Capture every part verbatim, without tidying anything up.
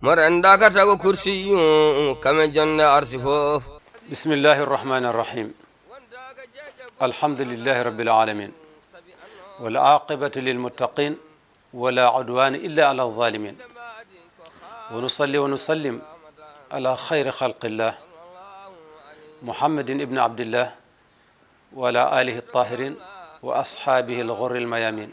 Mo renndaka tago kursiyu, kame jonde arsi fof. بسم الله الرحمن الرحيم. الحمد لله رب العالمين. والعاقبة للمتقين. ولا عدوان إلا على الظالمين. ونصلي ونسلم على خير خلق الله محمد بن عبد الله وعلى آله الطاهرين وأصحابه الغر الميامين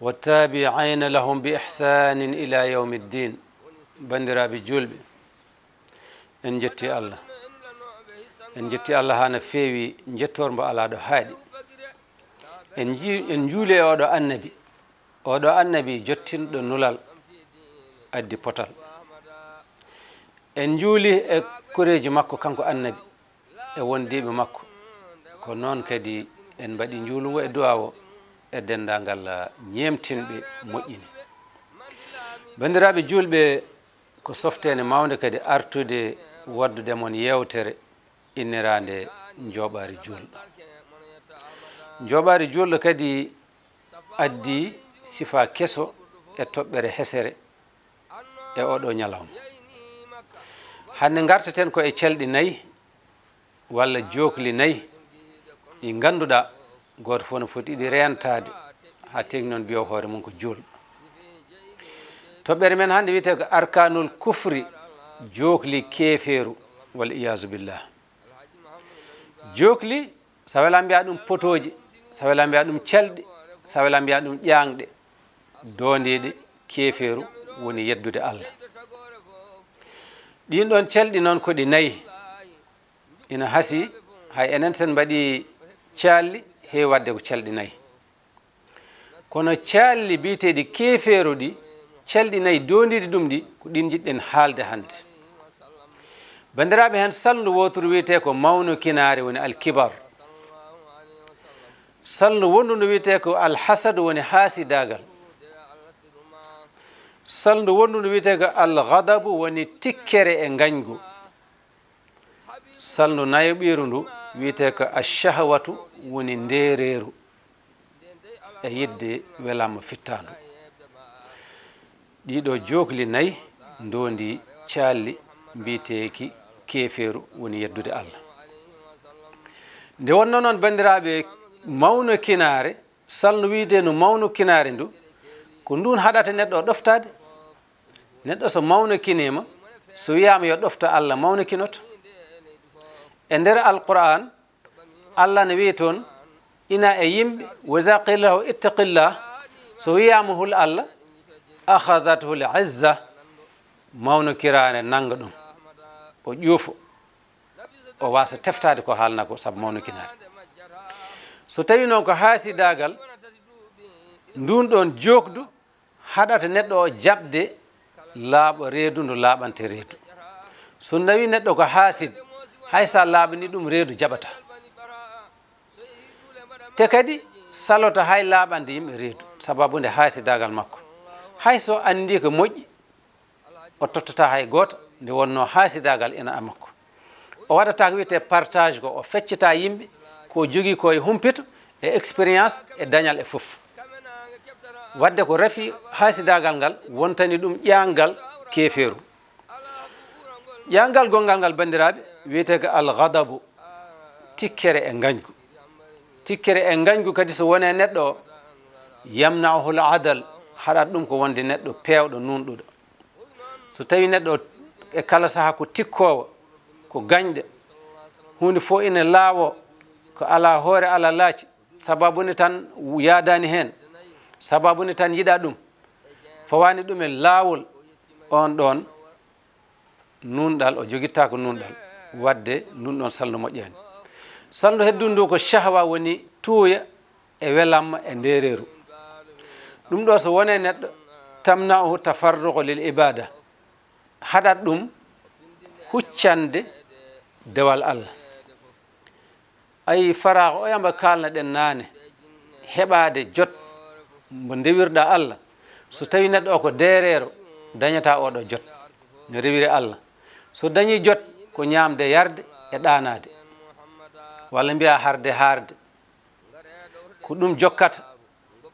والتابعين لهم بإحسان إلى يوم الدين. Banndiraaɓe juulɓe, en njetti Allah. En njetti Allah haa no feewi, njettoor mbo alaa ɗo haaɗi. En nji-, en njuuli e oɗo annabi. Oɗo annabi jottinɗo nulal, addi potal. En njuuli e koreeji makko, kanko annabi, e wondiiɓe makko. Ko noon kadi en mbaɗi njuulungo e du'aawo e denndaangal ñeemtinɓe moƴƴini. Banndiraaɓe juulɓe, ko softeende mawnde kadi artude waddude mon yeewtere inniraande Njooɓaari Juulɗo. Njooɓaari Juulɗo kadi addi sifa keso e toɓɓere hesere e oɗo ñalawma. Hannde ngartaten ko e calɗi nayi walla jookli nayi ɗi ngannduɗaa gooto fof no foti ɗi reentaade haa teeŋti noon mbiya hoore mum ko juulɗo. Toɓɓere men hannde wiyetee ko arkanul kufri, jookli keefeeru, wal iyaazu billah. Jookli, so a wela mbiya ɗum potooji, so a wela mbiya ɗum calɗi, so a wela mbiya ɗum ƴaŋɗe, doondiiɗe keefeeru woni yeddude Allah. Ɗiin ɗoon calɗi noon ko ɗi nayi. Ina hasii, hay enen so en mbaɗii calli, heewi waɗde ko calɗi nayi. Kono calli biyeteeɗi keefeeru ɗi, calɗi nayi doondiiɗi ɗum ɗi, ko ɗiin njiɗɗen haalde hannde. Banndiraaɓe, heen salndu wooturu wiyetee ko mawnu kinaare, woni alkibar. Salndu wondu ndu wiyetee ko alhasadu, woni haasidaagal. Salndu wondu ndu wiyetee ko alghadabu, woni tikkere e ngañgu. Salndu nayoɓiiru ndu wiyetee ko ashahwatu, woni ndeereeru e yiɗde welaama fittaandu. Ɗiɗo jookli nayi ndoondi calli mbiyeteeki keefeeru, woni yeddude Allah. Nde wonnoo noon, banndiraaɓe, mawno kinaare, salndu wiyeteendu mawnu kinaare ndu, ko nduun haɗata neɗɗo o ɗoftaade. Neɗɗo so mawnokiniima, so wiyaama yo ɗofto Allah, mawnokinoto. E nder Alqur'aan, Allah ne wiyi toon, ina e yimɓe, wa iza qila lahu ittaqillah, so wiyaama hul Allah, akhadathu al izza, mawnokiraare nannga ɗum, o ƴuufo, o waasa teftaade ko haalna ko sabu mawnokinaare. So tawi noon ko haasidaagal, nduun ɗoon jookdu, haɗata neɗɗo o jaɓde laaɓa reedu ndu laaɓante reedu. So nawi neɗɗo ko haasid, hay so a laaɓani ɗum reedu jaɓata. Te kadi salota hay laaɓande yimɓe reedu, sababu nde haasidaagal makko. Hay so anndi ko moƴƴi, o tottata hay gooto, nde wonnoo haasidaagal ina e makko. O waɗata ko wiyetee partage ko, o feccata yimɓe ko jogii ko e humpito, e expérience, e dañal e fof. Waɗde ko rafi haasidaagal ngal wontani ɗum ƴaangal keefeeru. Ƴaangal gonngal ngal, banndiraaɓe, wiyetee ko alghadabu, tikkere e ngañgu. Tikkere e ngañgu kadi so wonii e neɗɗo o, yamna'uhu al adal, haɗat ɗum ko wonde neɗɗo peewɗo, nuunɗuɗo. So tawi neɗɗo e kala saha ko tikkoowo, ko gañɗo, huunde fof ina laawo, ko alaa hoore alaa laaci, sababu ne tan yaadaani heen, sababu ne tan yiɗa ɗum, fawaani ɗum e laawol, oon ɗoon nuunɗal, o jogittaako nuunɗal, waɗde ndun ɗoon salndu moƴƴaani. Salndu heddundu ndu ko shahwa, woni tuuya e welamma e ndeereeru. Ɗum ɗo so wonii e neɗɗo, tamna'uhu tafarruqu lil ibada, haɗat ɗum huccande dewal Allah. Ayi, faraaxo o yamba kaalna ɗen naane, heɓaade jot mbo ndewirɗa Allah. So tawi neɗɗo o ko deereero, dañata oɗo jot no rewiri Allah. So dañi jot, ko ñaamde, yarde e ɗaanaade, walla mbiya harde, haarde. Ko ɗum jokkata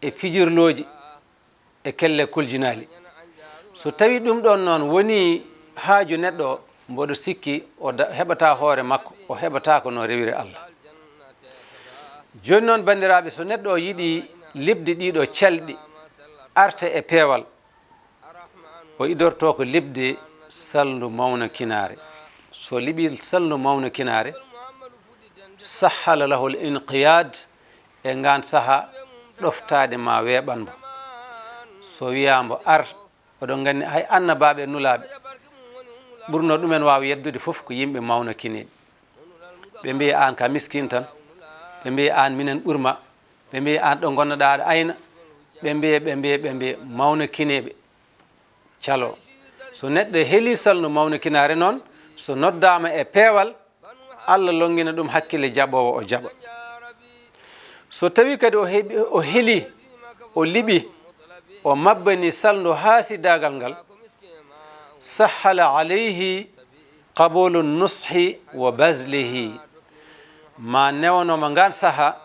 e fijirlooji e kelle koljinaali. So tawi ɗum ɗon noon woni haaju neɗɗo o, mboɗo sikki o da-, heɓata hoore makko, o heɓataako no rewiri Allah. Jooni noon, banndiraaɓe, so neɗɗo o yiɗi liɓde ɗiɗo calɗi, arta e peewal, o idorto ko liɓde salndu mawna kinaare. So liɓi salndu mawna kinaare, sahhala lahul inqiyad, e ngaan saha ɗoftaade ma weeɓan mbo. So wiyaa mbo ar, oɗon nganndi hay annabaaɓe e nulaaɓe, ɓurno ɗumen waaw yeddude fof ko yimɓe mawna kineeɓe. Ɓe mbiya aan ka miskin tan, ɓe mbiya aan minen ɓurma, ɓe mbiya aan ɗo ngonnoɗaa aɗa ayna, ɓe mbiya, ɓe mbiya, ɓe mbiya mawna kineeɓe. Calo. So neɗɗo heli salndu mawna kinaare noon, so noddaama e peewal, Allah lonngina ɗum hakkille jaɓoowo o jaɓa. So tawi kadi o heɓi, o heli, o liɓi, o mabbani salndu haasidaagal ngal, sahhala alayhi qabulu nushi wa bazlihi. Ma newanoma ngaan saha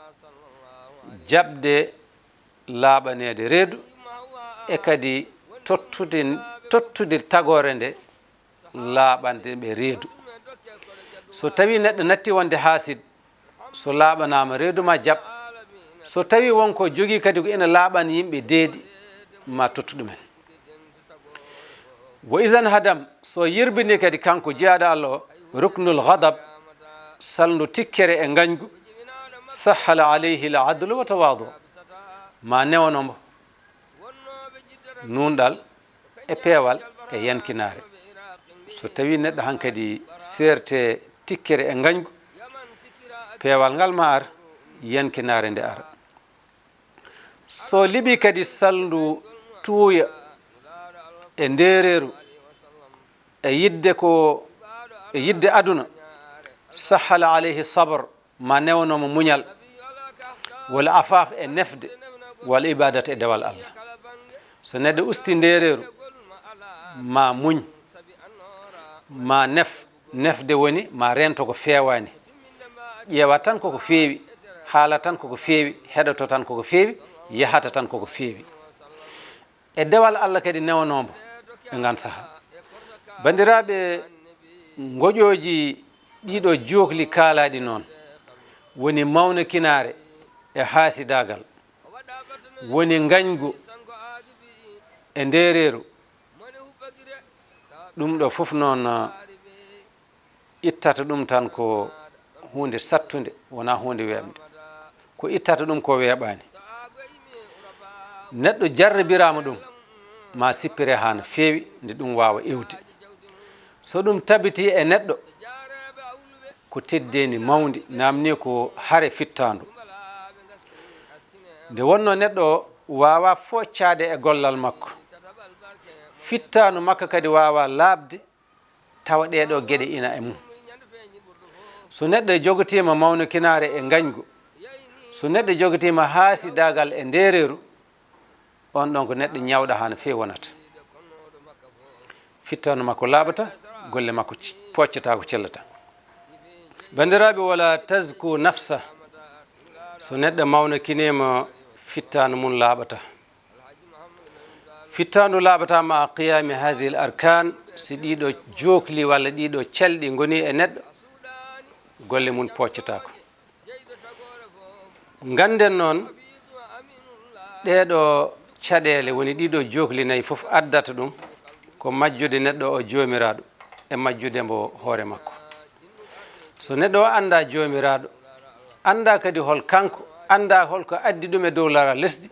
jaɓde laaɓaneede reedu, e kadi tottude, tottude tagoore nde laaɓande ɓe reedu. So tawi neɗɗo natti wonde haasid, so laaɓanaama reedu ma jaɓ. So tawi won ko jogii kadi ko ina laaɓan yimɓe deedi, ma tottu ɗumen. Wa izan hadam, so yerbini kadi kanko jiyaaɗo Allah o, ruknul ghadab, salndu tikkere e ngañgu, sahhala alayhi al adlu wa tawadu. Ma newano mbo nuunɗal e peewal e yankinaare. So tawi neɗɗo hankadi seerte tikkere e ngañgu, peewal ngal ma ar, yankinaare nde ara. So liɓi kadi salndu tuuya e ndeereeru e yidde ko, e yidde aduna, sahhala alayhi sabar, ma newano mo muñal, wal afaf e nefde, wal ibadat e dewal Allah. So neɗɗo usti ndeereeru, ma muñ, ma nef, nefde woni ma reento ko feewaani. Ƴeewa tan koko feewi, haala tan koko feewi, heɗoto tan koko feewi, yahata tan koko feewi. E dewal Allah kadi newanoomo e ngaan saha. Banndiraaɓe, ngoƴooji ɗiɗo jookli kaalaaɗi noon woni mawna kinaare e haasidaagal, woni ngañgu e ndeereeru. Ɗum ɗo fof noon, ittata ɗum tan ko huunde sattunde, wonaa huunde weeɓnde. Ko ittata ɗum ko weeɓaani. Neɗɗo jarribiraama ɗum, ma sippire haa no feewi, nde ɗum waawa iwde. So ɗum tabitii e neɗɗo, ko teddeendi mawndi, naamnii ko hare fittaandu. Nde wonnoo neɗɗo o waawaa fooccaade e gollal makko, fittaandu makko kadi waawaa laaɓde, tawa ɗee ɗoo geɗe ina e mum. So neɗɗo jogotiima mawna kinaare e ngañgu, so neɗɗo jogotiima haasidaagal e ndeereeru, on ɗon ko neɗɗo ñawɗo haa no feewi wonata. Fittaandu makko laaɓata, golle makko ci-, pooccata ko cellata. Banndiraaɓe, wala tazku nafsa. So neɗɗo mawna kineema, fittaandu mum laaɓata. Fittaandu laaɓata ma qiyaami haadihi l arkaan, si ɗiɗo jookli walla ɗiɗo calɗi ngoni e neɗɗo, golle mum pooccataako. Ngannden noon, ɗee ɗoo caɗeele woni ɗiɗo jookli nayi fof addata ɗum ko majjude neɗɗo o Joomiraaɗo e majjude mbo hoore makko. So neɗɗo o anndaa Joomiraaɗo, anndaa kadi hol kanko, anndaa hol ko addi ɗum e dow laral lesdi,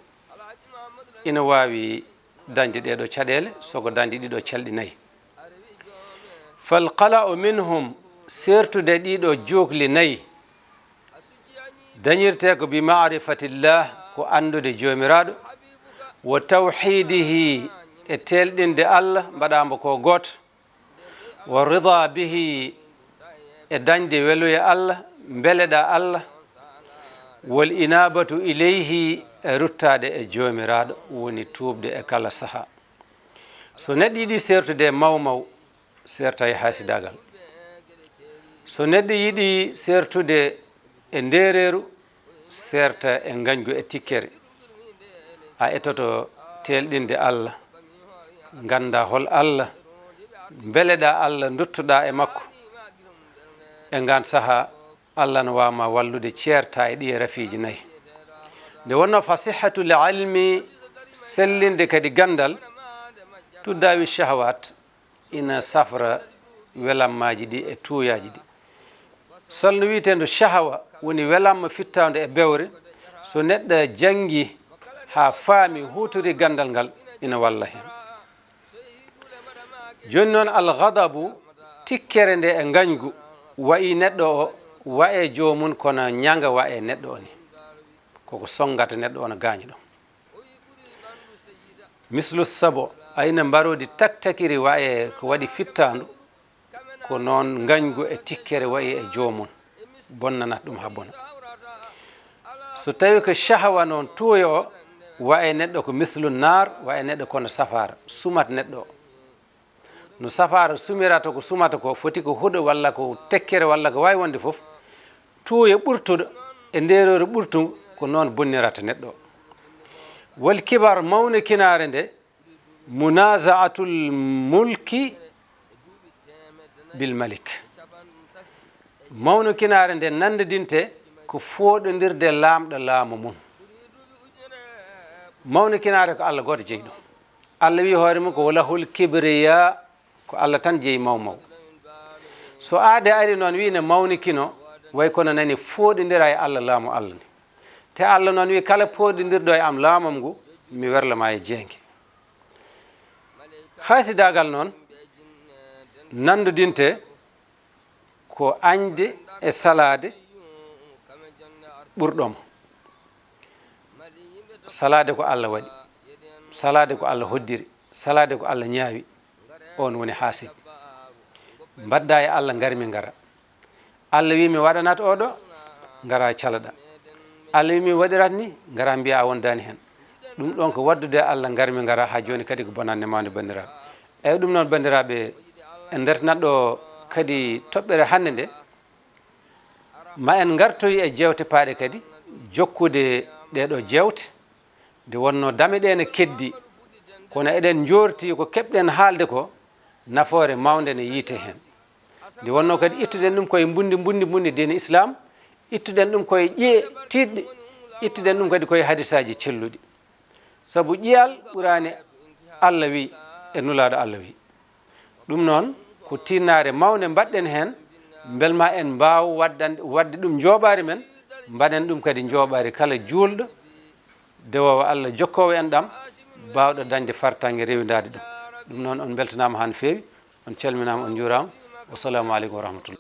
ina waawi dañde ɗee ɗoo caɗeele, so ko dañde ɗiɗo calɗi nayi. Fal qala'u minhum, seertude ɗiɗo jookli nayi, dañirtee ko bi ma'rifatillah, ko anndude Joomiraaɗo, wa tawhiidihi, e teelɗinde Allah, mbaɗaa mbo ko gooto, wa rida bihi, e dañde weluya Allah, mbeleɗaa Allah, wal inabatu ilayhi, e ruttaade e Joomiraaɗo, woni tuubde e kala saha. So neɗɗo yiɗi seertude e maw maw, seerta e haasidaagal. So neɗɗo yiɗi seertude e ndeereeru, seerta e ngañgu e tikkere. A etoto teelɗinde Allah, Ngannda hol Allah, mbeleɗa Allah, nduttuɗa e makko. E ngaan saha, Allah no waawma wallude ceerta e ɗiye rafiiji nayi. Nde wonno fasihatul ilmi, sellinde kadi ganndal, tuddawi shahawat, ina safra welammaaji ɗi e tuuyaaji ɗi. Salno wiiteendu shahawa woni welamma fittaandu e bewre, so neɗɗo janngi haa faami, huutori ganndal ngal, ina walla heen. Jooni noon, alghadabu, tikkere nde e ngañgu, wayi neɗɗo o, wa e joomum, kono ñaŋa wa e neɗɗo o ni. Koko sonngata neɗɗo o no gaañi ɗo. Mislu sabo, ayna mbaroodi taktakiri wa e ko waɗi fittaandu, ko noon ngañgu e tikkere wayi e joomum, bonnanata ɗum haa bona. So tawi ko shahawa noon tuuyo o, wa e neɗɗo ko mislu naar, wa e neɗɗo kono safaara, sumat neɗɗo o. No safaara sumirata ko sumata ko, foti ko huɗo walla ko tekkere walla ko waawi wonde fof, tuuyo ɓurtuɗo e ndeeroore ɓurtungo ko noon bonnirata neɗɗo o. Wal kibar, mawnikinaare nde, munaza'atul mulki bil malik. Mawnikinaare nde nanndidinte ko fooɗondirde laamɗo laamu mum. Mawnikinaare ko Allah gooto jeyi ɗum. Allah wi hoore mum ko walahul kibriya, ko Allah tan jeyi maw maw. So aade ari noon wi ne mawnikino, way kono nani fooɗondira e Allah laamu Allah ni. Te Allah noon wi kala fooɗondirɗo e am laamam ngu, mi werla ma e jeenge. Haasidaagal noon nanndodinte ko añde e salaade ɓurɗo mo. Salaade ko Allah waɗi, salaade ko Allah hoddiri, salaade ko Allah ñaawi, oon woni haasid. Mbadda e Allah, ngar mi ngara. Allah wi mi waɗanat oɗo, ngara calaɗa. Allah wi mi waɗirat ni, ngara mbiya a wondani heen. Ɗum ɗoon ko waddude e Allah, ngar mi ngara, haa jooni kadi ko bonannde mawnde, banndiraaɓe. Eyi, ɗum noon, banndiraaɓe, en ndartinat ɗo kadi toɓɓere hannde nde. Ma en ngartoy e jeewte paaɗe kadi, jokkude ɗee ɗo jeewte. Nde wonno dame ɗe ne keddi, kono eɗen njoorti ko keɓɗen haalde ko, nafoore mawnde ne yiite heen. Nde wonno kadi ittuɗen ɗum koye mbundi, mbundi, mbundi diine Islam, ittuɗen ɗum koye ƴiye tiiɗɗe, ittuɗen ɗum kadi koye hadisaaji celluɗi. Sabu ƴiyal ɓuraani Allah wi e Nulaaɗo Allah wi. Ɗum noon, ko tiinnaare mawnde mbaɗɗen heen, mbel ma en mbaaw waddan-, waɗde ɗum njooɓaari men, mbaɗen ɗum kadi njooɓaari kala juulɗo, dewoowo Allah, jokkoowo en ɗam, baawɗo dañde fartaŋŋe rewindaade ɗum. Ɗum noon, on mbeltanaama haa no feewi, on calminaama, on njuuraama. Wasalaamu aleykum wa rahmatullah.